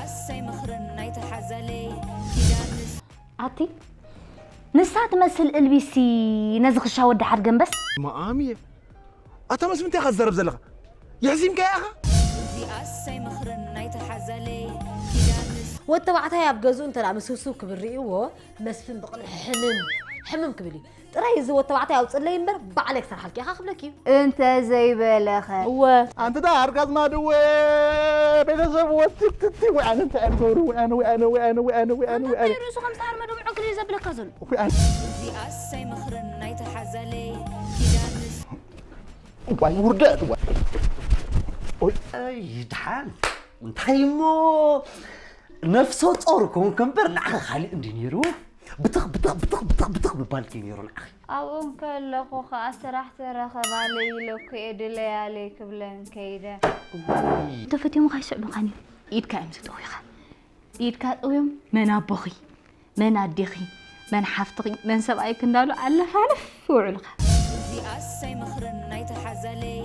ኣሰይ ምኽርን ናይቲ ሓዛለይ ኪዳንስ ኣቲ ንሳ ትመስል እልቢሲ ነዚ ክሻ ወዲ ሓድገንበስ። ማኣም እየ ኣታ ምስ ምንታይ ኢኻ ትዛረብ ዘለኻ? የሕዚምካያ ኢኻ? እዚ ኣሰይ ምኽርን ናይቲ ሓዛለይ ኪዳንስ ወዲ ተባዕታይ ኣብ ገዝኡ እንተ ምስ ህሱብ ክብል ርእይዎ መስፍን ብቕንሒ ሕምም ሕምም ክብል እዩ። ጥራይ እዚ ወዲ ተባዕታይ ኣውፅለይ እምበር ባዕለይ ክሰርሓልኪ ኢኻ ክብለኪ እዩ። እንተ ዘይበለኸ እወ ኣንቲ ዳር ኣዝማድወ ቤተሰብወ ትክትቲ ወያነ እንታይ እዮም ዝገብሩ? ወያነ ወያነ ወያነ ወያነ ወያነ ወያነ ወያነ ርእሱ ከም ዝተሃርመ ደምዖ ክልል ዘብለካ ዘሎ ወያነ እዚ ኣሰይ ምኽርን ናይቲ ሓዛለይ ኪዳንስ ዋይ ውርደት ዋይ ኣይ ድሓን እንታይ እሞ ነፍሰ ጾር ኮንክ እምበር ንዓኻ ካልእ እንዲ ነይሩ ብትኽ ብትኽ ብትኽ ብትኽ ብትኽ ምባል ድዩ ነይሩ ንዓኺ ኣብኡ እንከለኹ ኸኣ ስራሕ ተረኸባለይ ኢለኩ እየ ድለያለይ ክብለን ከይደ። ተፈትዮምኻ ይስዕቡኻን እዩ ኢድካ እዮም ዝጠውዩኻ ኢድካ ጠውዮም መን ኣቦኺ መን ኣዴኺ መን ሓፍትኺ መን ሰብኣይኪ እንዳሉ ኣለፋልፍ ይውዕሉኻ እዚ ኣሰይ ምኽርን ናይቲ ሓዛለይ